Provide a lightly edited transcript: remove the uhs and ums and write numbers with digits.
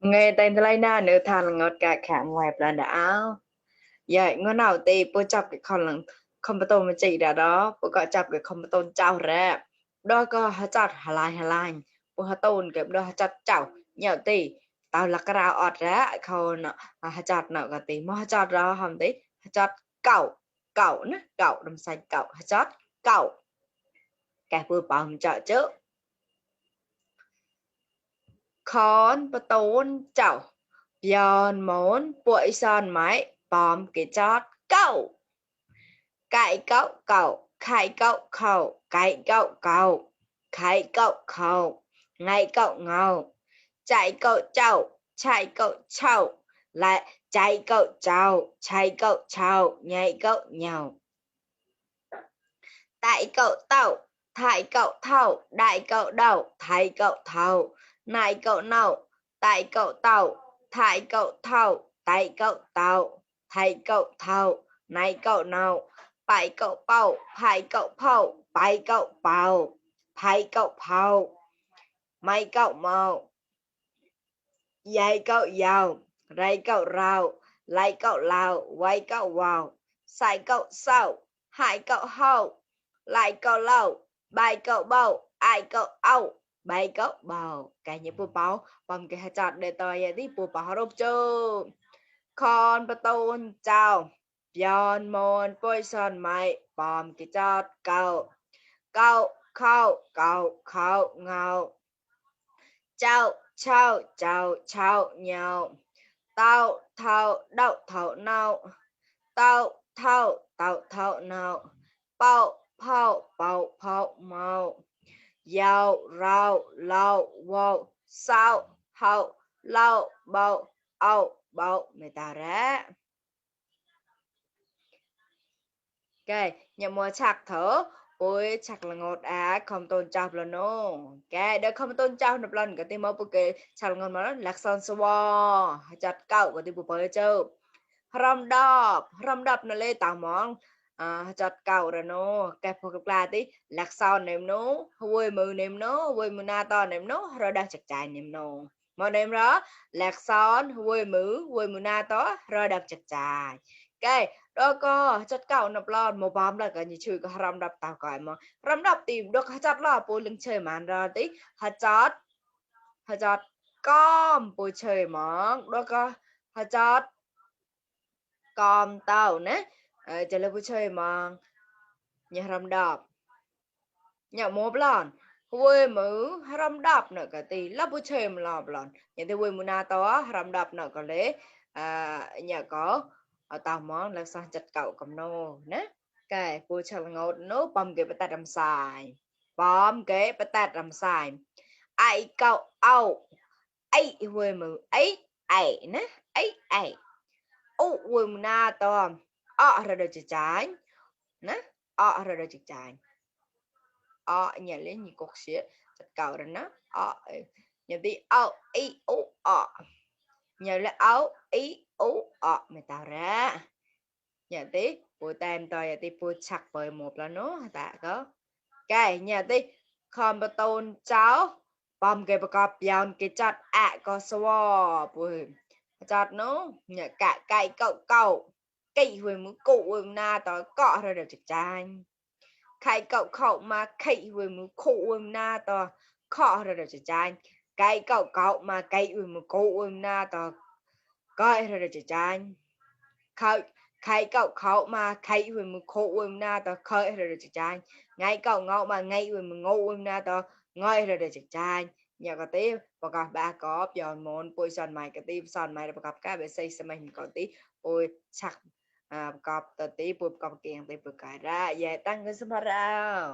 Nghe tên lấy na nữ thằng ngọt cả khảm ngoài là đã vậy ngõ nào thì bố chập cái con lần không bắt tôn mà chỉ đã đó bố gọi chập cái không bắt tôn trao ra đó có hạt chặt hà lai bố hạt tôn cái đó hạt chặt chảo nhậu thì tao là cái rau ọt ra không nọ hạt chặt nọ cái tí mà hạt chặt ra hầm tí hạt chặt cậu cậu nè cậu đâm xanh cậu hạt chặt cậu cái bữa bằng chợ chứ con bắt tôn chảo Bjorn muốn bụi son máy bom cái chót cậu cái cậu cậu khai cậu khẩu cái cậu cậu khai cậu khẩu ngay cậu ngầu chạy cậu chậu chạy cậu chậu lại chạy cậu chậu chạy cậu chậu nhảy cậu nhào tại cậu tàu thải cậu thầu đại cậu đầu thải cậu thầu này cậu nậu tại cậu tàu thải cậu thầu tại cậu tàu thải cậu thầu này cậu nậu phải cậu bầu phải cậu phầu phải cậu bầu phải cậu phầu mấy cậu màu dây cậu giàu ray cậu rào lấy cậu lào quay cậu vào sai cậu sâu hại cậu hậu lại cậu lâu bài cậu bầu ai cậu âu bài cậu bầu cái những bố báo bằng cái hạt chặt để tôi đi bố báo đâu chứ con bà tôn chào Bjorn môn bôi son mày bòm cái chót cậu cậu khâu cậu khâu ngầu chào chào chào chào nhau tao thao đậu thầu nào tao thao nào bao phao màu dầu rau lâu vô sao hậu lâu bầu âu bầu mày ta ra ok nhà mua chặt thở ôi chặt là ngọt à không tôn trọng là nó cái đó không tôn trọng được lần cái tim mơ bực chặt là ngọt mà nó lạc son swa chặt cậu cái tim bực bơi chơi răm đập nó lên tàu món chặt cậu rồi nó cái phục là tí lạc son nêm nó vui mừ nêm nó vui mừ na to nêm nó rồi đang chặt chài nêm nó mà nêm đó lạc son vui mừ na to rồi đang chặt chài cái đó có chất cậu nộp lon một bám là cái như chui có răm đập tao gọi mà răm đập tìm được chặt là bôi lưng chơi màn ra tí hạt chót com bôi chơi món đó có hạt chót com tao nè chờ là bôi chơi món nhà răm đập nhà một lon vui mứ răm đập nữa cái tí là bôi chơi mà lon nhà thì vui mù na to răm đập nữa có lẽ nhà có ở tao món là sang chặt cậu cầm nô nè cái bôi chơi ngột nô bầm cái bát đầm xài bom cái bát đầm xài ai cậu âu ấy vui mứ ấy ấy nè ấy ô vui mù na to ra đời trái nè ra đời trái nhà lên như cột xía chặt cầu rồi nó nhà đi ý ú nhà là ý ú mày tạo ra nhà tí bùi tem tôi nhà tí bùi chặt bởi một là nó tạ có cái nhà tí không bà tôn cháu bom cái bà cọp dòng cái chặt có xô bùi chặt nó nhà cả cây cậu cầu cây hồi mới cụ hồi na tao cọ rồi được chặt chanh khai cậu khẩu mà khẩy với mù khổ với na to khó rồi được chán cái cậu mà cái với mù khổ với na to coi rồi được chán khai khai cậu khẩu mà khẩy với mù khổ với na to khơi rồi được chán ngay cậu ngậu mà ngay với mù ngô với na to ngơi rồi được chán nhà có tí và gặp ba có giòn món bôi son mày cái tim son mày gặp cái bị xây xem mình có tí ôi chắc gặp tờ tí bôi cọc kèn tí bôi cái ra về tăng cái số ra